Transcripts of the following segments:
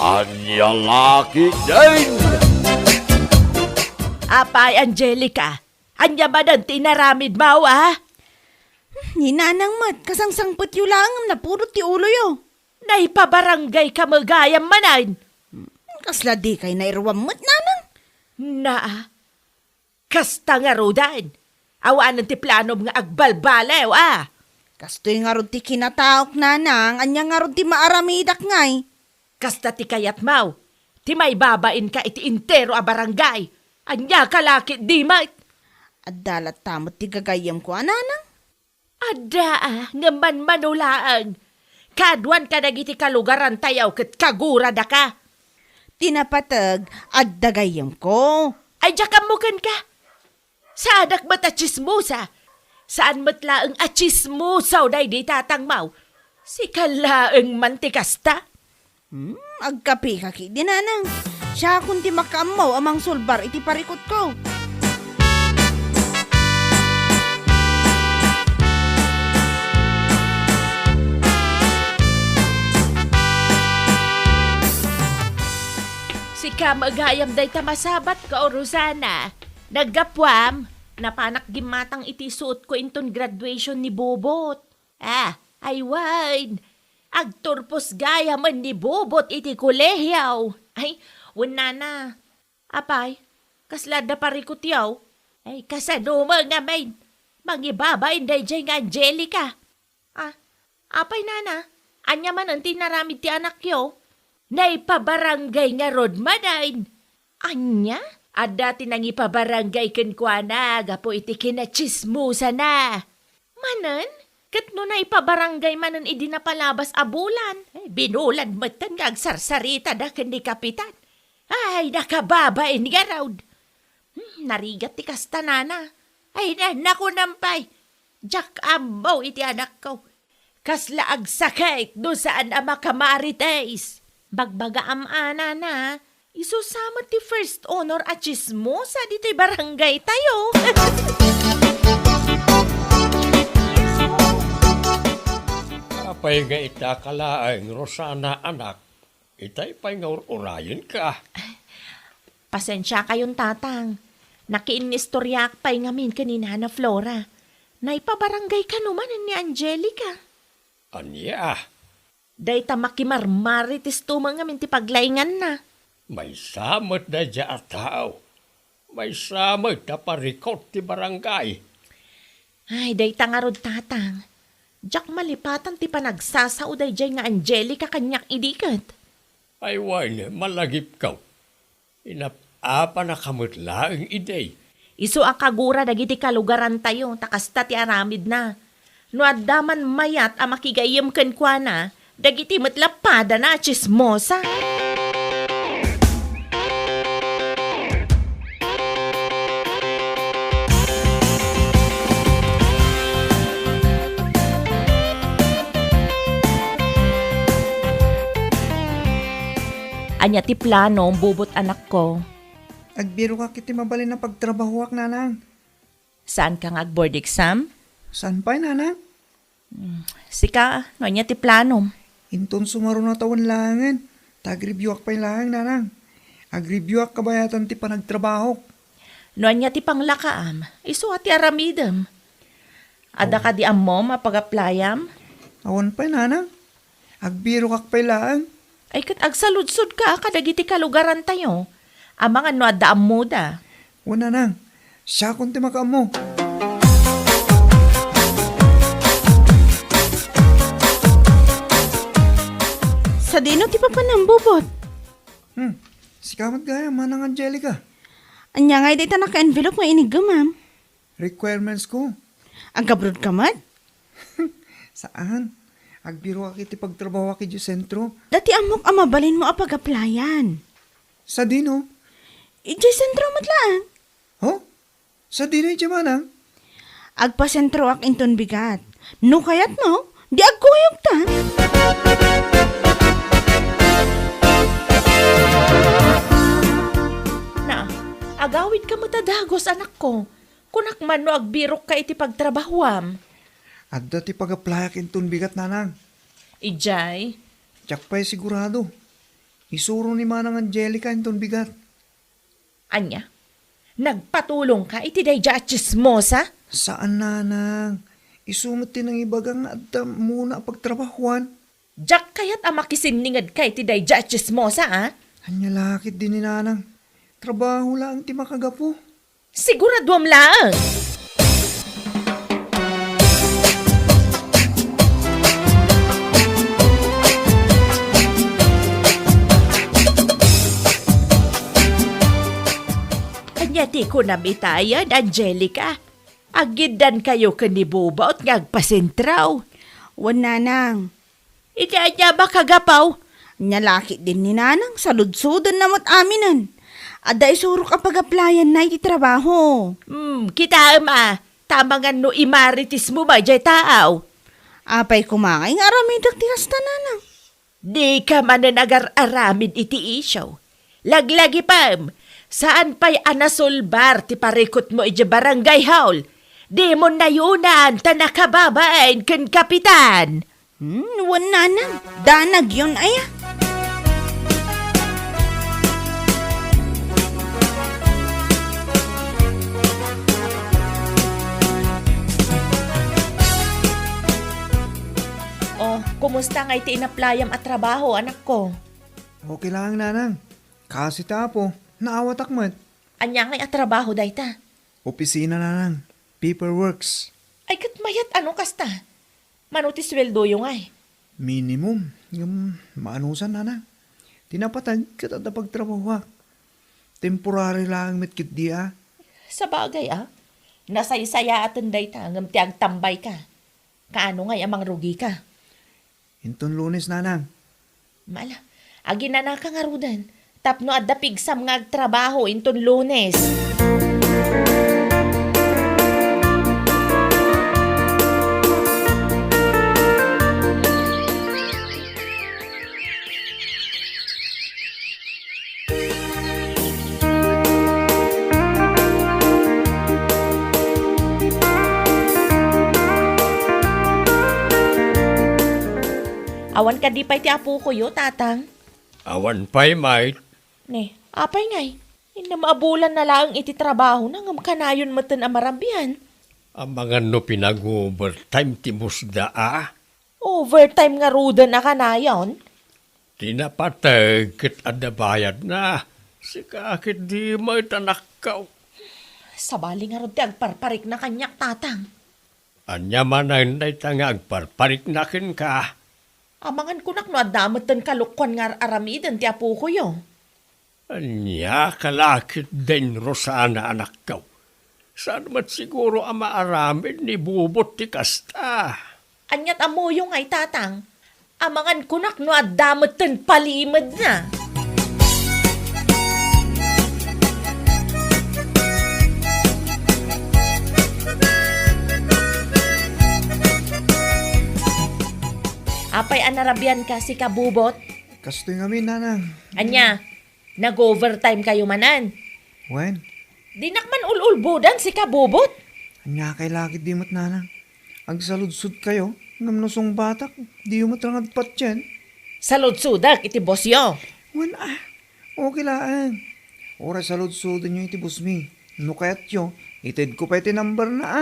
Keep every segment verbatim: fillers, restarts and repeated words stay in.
Ania la ketdin? Apay, Angelica, ania manen ti inaramidmo, a? Ni Nanang met, kasangsangpetyo laeng ngem napudot ti uloyo. Naipabaranggayka met gayam manen? Kasla dikay nairuam met, Nanang. Na, kasta ngaruden. Awanen ti planom nga agbalbaliw, a? Kastoy ngarud ti kinataok, Nanang. Ania ngarud ti maaramidak ngay? Kasta ti kayatmo, ti maibabainka iti entero a barangay. Ania ka la ketdi met? Adda latta met ti gagayyemko a, Nanang. Adda, a, ngem manmano laeng. Kaaduan kadagiti kalugarantayo ket kaguradaka. Ti napateg, adda gayyemko. Ay, diak ammo kenka. Saanak met a tsismosa. Saan met laeng a tsismosa daydi tatangmo. Sika laeng man ti kasta. Hmm, agkapeka ketdi, Nanang. Siakon ti makaammo a mangsulbar iti parikutko. Sika met gayam dayta masabatko, Rosana. Naggapuam, napanak gimmatang iti suotko inton graduation ni Bobot. Ah, ay wen. Agturpos gayamen ni Bobot iti kolehiyo. Ay, wen, Nana. Apay, kasla adda parikutyo? Ay, kasano met ngamin? Mangibabain daydiay nga Angelica. Ah, apay, Nana? Ania manen ti inaramid ti anakyo? Naipabarangay ngarud manen. Ania? Adda ti nangipabarangay kenkuana gapu iti kinatsismosana. Manen? Ket no naipabarangay manen idi napalabas a bulan, eh, binulan metten nga agsarsaritada ken ni Kapitan. Ay, nakababain ngarud. Hmm, narigat ti kasta, Nana. Ay, na, nakunam pay. Diak ammo iti anakko. Kasla agsakit no saan a makamarites. Bagbagaam a, Nana, isu sa met ti first honor a tsismosa ditoy barangaytayo. Apay nga ita ka laeng, Rosana, anak? Itay pay nga ur-urayenka. Pasensiakayon, Tatang. Nakiinnistoriaak pay ngamin ken ni Nana Flora. Naipabarangay kano manen ni Angelica. Ania? Dayta makimarmaritesto met ngamin ti paglainganna. Maysa met daydiay a tao. Maysa met a parikut ti barangay. Ay, dayta ngarud, Tatang. Diak malipatan ti panagsasao daydiay nga Angelica kaniak idi ket. Ay wen, malagipko. Inap-apanaka met laeng idi. Isu a kagura dagiti kalugarantayo, ta kasta ti aramidna. No adda man mayat a makigayyem kenkuana, dagiti met la padana a tsismosa. Ania ti planom, Bubot, anakko? Agbirokak iti mabalin a pagtrabahoak, Nanang. Saanka nga ag-board exam? Saan pay, Nanang? Hmm, sika, no ania ti planom? Inton sumaruno a tawen laengen, ta agreviewak pay laeng, Nanang. Agreviewak kabayatan ti panagtrabahok. No ania ti panglakaam, isu a ti aramidem. Adda kadi ammom a pag-applyam? Awan pay, Nanang. Agbirokak pay laeng. Ay, ket agsaludsodka kadagiti kalugarantayo. Amangan no adda ammoda. Wen, Nanang. Siakon ti makaammo. Sadino ti papanam, Bubot? Hmm. Sika met gayam, Manang Angelica. Ania ngay dayta naka-envelope nga iniggemam? Requirements ko. Agabroad ka met? Saan. Agbiroak iti pagtrabahoak idiay sentro. Dati ammok a mabalinmo a pag-applyan. Sadino? Idiay sentro met laeng. Ho? Sadino idiay, Manang? Agpasentroak inton bigat. No kayatmo, di agkuyogta. Na, agawidka met a dagus, anakko. Kunak man no agbirokka iti pagtrabahoam. Adda ti pag-applyak inton bigat, Nanang. Idiay? Diak pay sigurado. Isuro ni Manang Angelica inton bigat. Ania? Nagpatulongka iti daydiay a tsismosa? Saan, Nanang. Isu met ti nangibaga nga adda ammona a pagtrabahuan. Diak kayat a makisinningedka iti daydiay a tsismosa, a? Ania la ketdi ni Nanang? Trabaho laeng ti makagapu. Siguraduam laeng. Ania ti kunam itayen, Angelica? Aggiddankayo ken ni Bubot nga agpasentraw? Wen, Nanang. Iti ania makagapu? Ania la ketdin ni Nanang, saludsodenna met aminen. Adda isurok a pag-applyanna iti trabaho. Hmm, kitaem a, ta amangan no imaritismo met diay tao. Apay koma ngay nga aramidek ti kasta, Nanang? Dika manen agar-aramid iti isyu. Laglagipem, saan pay a nasulbar ti parikutmo idiay barangay hall. Dimon nayonan ta nakababain ken kapitan. Hmm, wen, Nanang, danagyon aya. Oh, kumusta ngay ti inapplyam a trabaho, anakko? Okay lang, Nanang. Kaasi ti Apo, naawatak met. Ania ngay a trabaho dayta? Opisina, Nanang. Paperworks. Ay, ket mayat a no kasta. Mano ti sueldoyo ngay? Minimum. Ngem maanusan, Nanang. Ti napateg ket adda pagtrabahoak. Temporary laeng met ketdi a. Sabagay a. Nasaysayaaten dayta ngem ti agtambayka. Kaano ngay a mangrugika? Inton Lunes, Nanang. Mala, aginanaka ngaruden tapno adda pigsam nga agtrabaho inton Lunes. Awan kadi pay ti apokoyo, Tatang? Awan pay, Mike. Ne, apay ngay? Inna maabulanna laeng iti trabahona ngem kanayon metten a marabian. Amangan no pinag-overtime ti boss da a? Overtime ngaruden a kanayon? Ti napateg ket adda bayadna. Sika ket di met, anakko. Sabali ngarud ti agparparikna kaniak, Tatang. Ania manen dayta nga agparparikna kenka? Amangan kunak no adda metten kalukkuan nga ar-aramiden ti apokoyo. Ania ka la ketdin, Rosana, anakko? Saan met siguro a maaramid ni Bubot ti kasta? Aniat ammoyo ngay, Tatang? Amangan kunak no adda metten palimedna. Apay a narabianka, sika Bubot? Kastoy ngamin, Nanang. Ania? Nag-overtime kayo manen? Wen. Dinak man ul-ulbodan, sika Bubot. Ania kay lakit di met, Nanang? Agsaludsod kayo, ngem no sungbatak, diyo met rangad patien. Saludsodak iti bossyo. Wen a, okay laeng. Uray saludsodenyo iti bossmi. No kayatyo, itedko pay ti numberna a.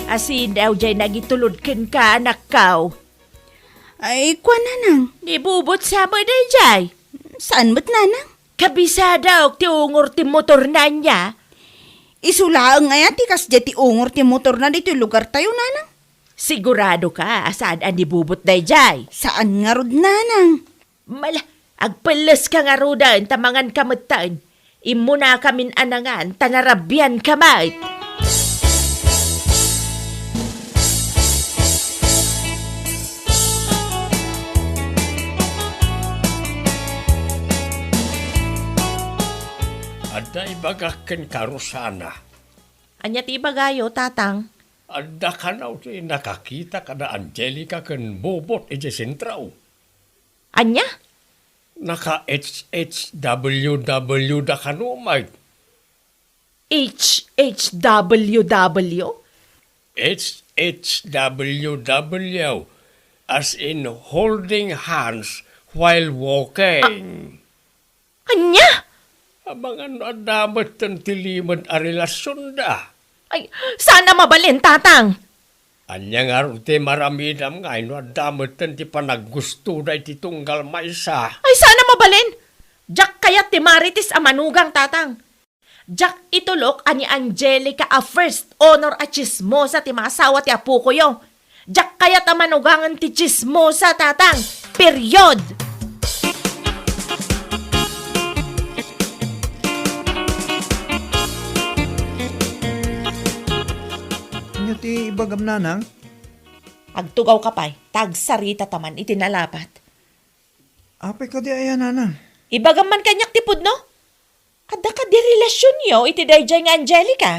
Asin daw jay nagitulod kenka, anakko? Ay, kua, Nanang. Ni Bubot sa met dayjay? Saan met, Nanang? Kabisadaok ti ungor ti motorna ania? Isu laeng aya ti kasdiay ti ungor ti motorna ditoy lugartayo, Nanang? Sigurado ka a saan a ni Bubot dayjay? Saan ngarud, Nanang. Mala, agpelles ka ngaruden ta mangan ka metten. Immuna kamin a nangan ta narabian ka met. Adda ibagak kenka, Rosana. Ania ti ibagayo, Tatang? Adda kano ti nakakita kada Angelica ken Bobot idiay sentro. Ania? Naka-H H W W da kano met. H H W W? H H W W, as in holding hands while walking. Ania? Amangan no adda metten ti limed a relasionda. Ay, saan a mabalin, Tatang? Ania ngarud ti maramidam nga no adda metten ti panaggustoda iti tunggal maysa? Ay, saan a mabalin? Diak kayat ti Marites a manugang, Tatang. Diak itulok a ni Angelica a first honor a tsismosa ti maasawa ti apokoyo. Diak kayat a manugangen ti tsismosa, Tatang. Period! Ania ti ibagam, Nanang? Agtugawka pay, ta agsaritata man iti nalapat. Apay kadi aya, Nanang? Ibagam man kaniak ti pudno? Adda kadi relasionyo iti daydiay nga Angelica?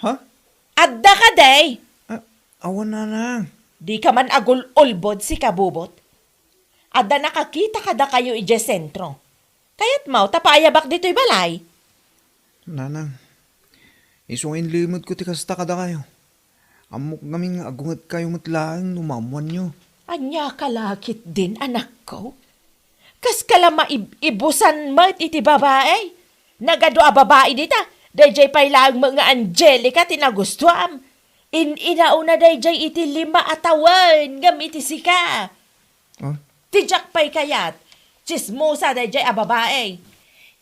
Ha? Adda kadi? Ah, awan, Nanang. Dika man agul-ulbod, sika, Bubot. Adda nakakita kadakayo idiay sentro. Kayatmo ta paayabak ditoy balay? Nanang, isu nga inlimedko ti kasta kadakayo. Ammok ngamin nga agungetkayo met laeng no maammoanyo. Ania ka la ketdin, anakko? Kaska la maib-ibusan met iti babai? Nagadu a babai dita, daydiay pay laeng met nga Angelica ti nagustuam. In-inauna daydiay iti lima a tawen ngem iti sika. Ah? Ti diak pay kayat, tsismosa daydiay a babai.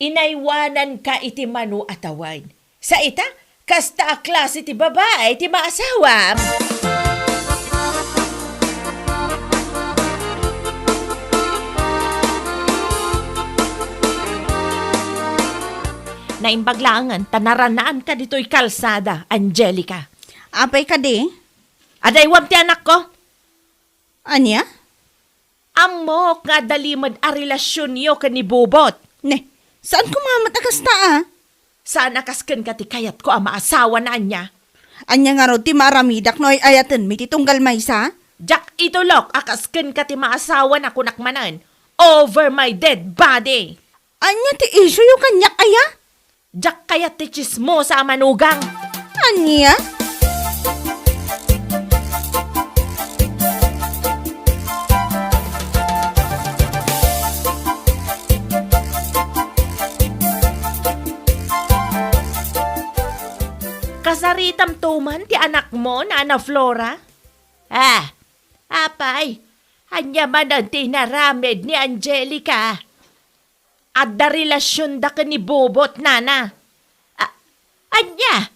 Inaywananka iti mano a tawen. Sa ita, kasta a klase ti babai ti maasawam. Naimbag laengen ta naranaanka ditoy kalsada, Angelica. Apay kadi? Adaywam ti anakko. Ania? Ammok nga adda limed a relasionyo ken ni Bubot. Ne, saan koma met a kasta, a? Saan a kas kenka ti kayatko a maasawana, ania? Ania ngarud ti maaramidak no ay-ayatenmi ti tunggal maysa? Diak itulok a kas kenka ti maasawana, kunak manen, over my dead body. Ania ti isuyo kaniak, aya? Diak kayat ti tsismosa a manugang. Ania? Kasaritam to man ti anakmo, Nana Flora? Ah, apay, ania manen ti inaramid ni Angelica? Adda relasionda ken ni Bubot, nana. A-, ania?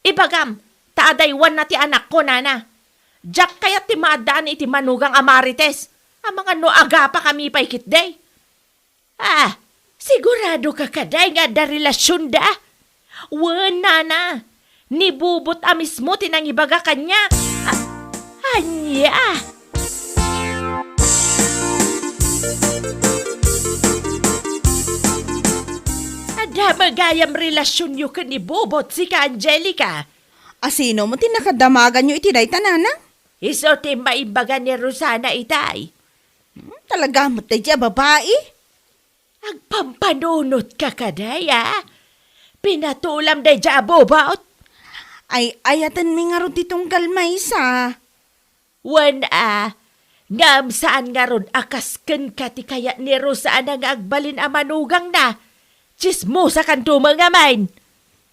Ibagam, ta adaywanna ti anakko, nana. Diak kayat ti maaddaan iti manugang a Marites. Amangan no agapakami pay ketdi. Ah, sigurado ka kadi nga adda relasionda? Wen, nana, ni Bubot a mismo ti nangibaga kaniak. A-, ania? Adda met gayam relasionyo ken ni Bubot, sika, Angelica? A, sino met ti nakadamaganyo iti dayta, nana? Isu ti maimbaga ni Rosana itay. Hmm, talaga met daydiay a babai? Agpampanunotka kadi, a? Pinatulam daydiay a Bubot? Ay, ayatenmi ngarud ti tunggal maysa. Wen a, ngem saan ngarud a kas kenka ti kayat ni Rosana nga agbalin a manugangna? Tsismosakanto met ngamin.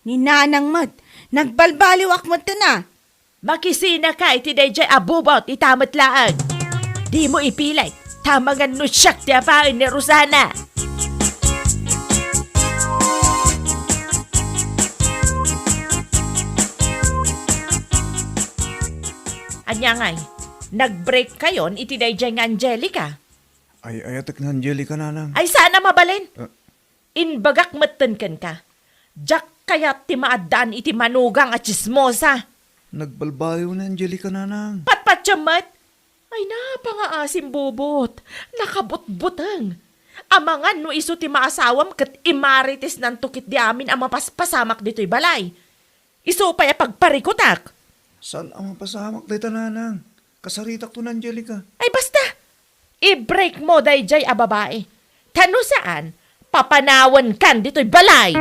Ni nanang met, nagbalbaliwak metten a. Makisinaka iti daydiay a Bubot ita met laeng. Dimo ipilit, ta amangan no siak ti apaen ni Rosana. Ania ngay, nag-break kayon iti daydiay nga Angelica? Ay, ayatek ni Angelica, nanang. Ay, saan a mabalin? Ah. Imbagak metten kenka, diak kayat ti maaddaan iti manugang a tsismosa. Nagbalbaliw ni Angelica, nanang. Patpatiem met? Ay, napangaasim, Bubot. Nakabutbuteng. Amangan no isu ti maasawam ket imaritesnanto ketdi amin a mapaspasamak ditoy balay. Isu pay a pagparikutak. Saan a mapasamak dayta, nanang. Kasaritakto ni Angelica. Ay, basta! I-break mo daydiay a babai. Ta no saan, papanawenkan ditoy balay.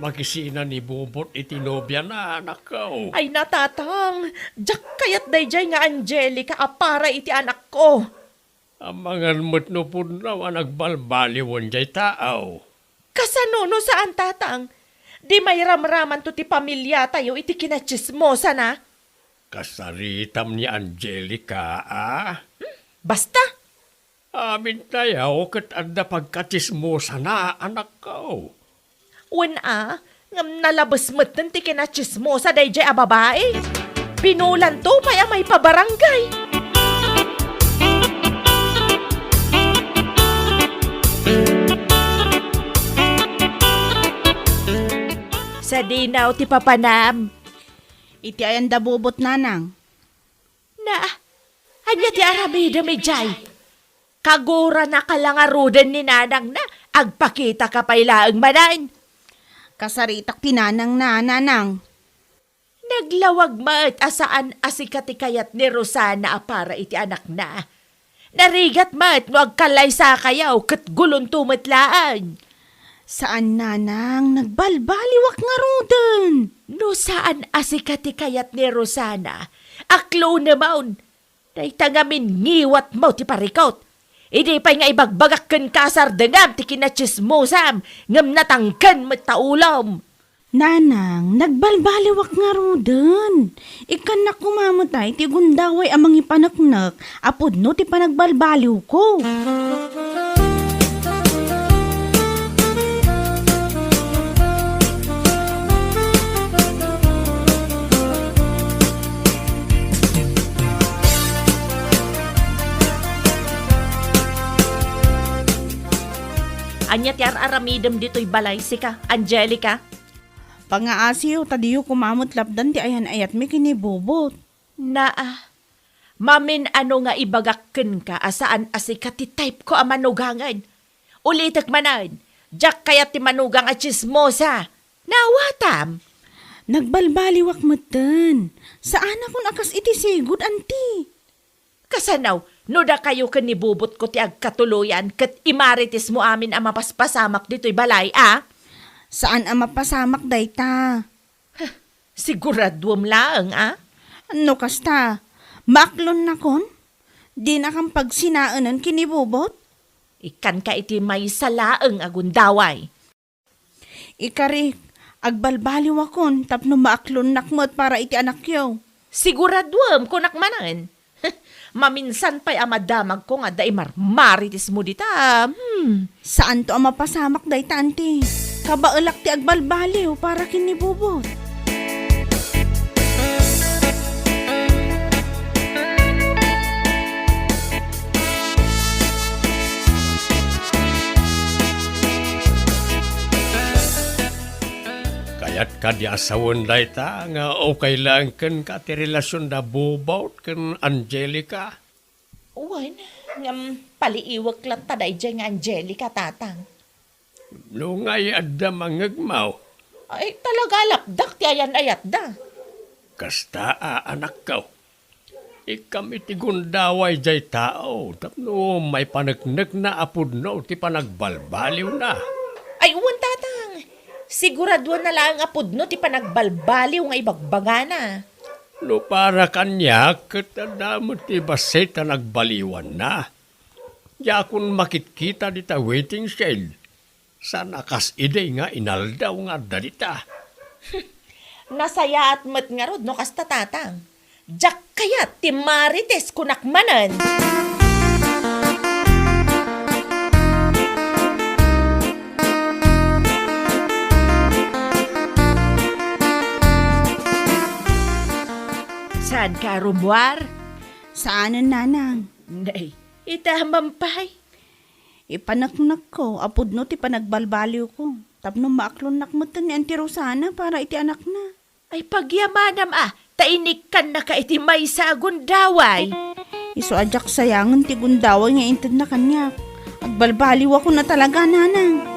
pakisina ni Bubot iti nobiana, anakko. Ay, natatang, diak kayat daydiay nga Angelica a para iti anakko. Amangan met no pudno a nagbalbaliwen diay tao. Kasano no saan, tatang? Di mairamramanto ti pamiliatayo iti kinatsismosana. Kasaritam ni Angelica, a? Hmm, basta. Amintayo ket adda pagkatsismosana, anakko. Wen a, ngem nalabes metten ti kinatsismosa daydiay a babai. Binulanto pay a maipabarangay. Sadinaw ti papanam. Iti ayan da Bubot, nanang? Na, ania ti aramidem idiay? Kaguranaka la ngaruden ni nanangna, agpakitaka pay laeng manen. Kasaritak ti nanangna, nanang. Naglawag met a saan a sika ti kayat ni Rosana a para iti anakna. Narigat met no agkallaysakayo ket gulonto met laeng. Saan, nanang, nagbalbaliwak ngaruden. No saan a sika ti kayat ni Rosana, aklonemon. Dayta ngamin ngiwatmo ti parikut. Idi pay nga ibagbagak kenka a sardengam ti kinatsismosam, ngem natangken met ta ulom. Nanang, nagbalbaliwak ngaruden. Ikkannak koma met ay ti gundaway a mangipaneknek a pudno ti panagbalbaliwko. Ania ti ar-aramidem ditoy balay, sika, Angelica? Pangaasiyo ta diyo koma met lapdan ti ayan-ayatmi ken ni Bubot. Naa, mamin-ano nga ibagak kenka a saan a sika ti type ko a manugangen. Ulitek manen, diak kayat ti manugang a tsismosa. Naawatam? Nagbalbaliwak metten. Saanakon a kas iti sigud, anti. Kasano, no dakayo ken ni Bubotko ti agkatuloyan ket imaritismo amin a mapaspasamak ditoy balay, a? Saan a mapasamak dayta. Huh, siguraduem laeng, a? No kasta, maaklonnakon? Dinakam pagsinaenen ken ni Bubot? Ikkanka iti maysa laeng a gundaway. Ikarik, agbalbaliwakon tapno maaklonnak met para iti anakyo. Siguraduem, kunak manen. Maminsan pay a madamagko nga adda imarmaritismo dita. Hmm. Saanto a mapasamak dayta, anti. Kabaelak ti agbalbaliw para ken ni Bubot. Kayat kadi a sawen dayta nga okay laeng kenka ti relasionda Bubot ken Angelica? Wen, ngem paliiwek latta daydiay nga Angelica, tatang. No ngay adda mangngegmo? Ay, talaga lapdak ti ayan-ayatda. Kasta a, anakko. Ikkam iti gundaway diay tao tapno maipaneknekna a pudno ti panagbalbaliwna. Ay, wen, tatang. Siguraduenna laeng a pudno ti panagbalbaliw nga ibagbagana. No para kaniak, ket adda met ti bassit a nagbaliwanna. Diakon makitkita dita waiting shed. Saan a kas idi nga inaldaw nga adda dita. Nasayaat met ngarud no kasta, tatang. Diak kayat ti marites, kunak manen. Saanka a rummuar? Saanen, nanang. Nay, ita man pay. Ipaneknekko a pudno ti panagbalbaliwko tapno maaklonnak metten ni Auntie Rosana para iti anakna. Ay, pagyamanam a, ta inikkannaka iti maysa a gundaway. Isu a diak sayangen ti gundaway nga intedna kaniak. Agbalbaliwakon a talaga, nanang.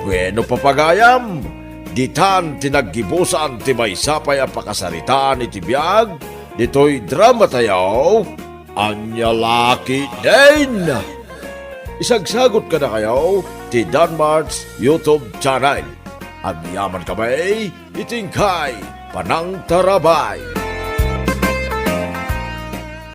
Bueno, papagayam, ditan ti naggibusan ti maysa pay a pakasaritaan iti biag ditoy dramatayo, Ania La Ketdin! Isagsagot kadakayo ti Danmart's YouTube channel. Agyamankami iti inkay panangtarabay.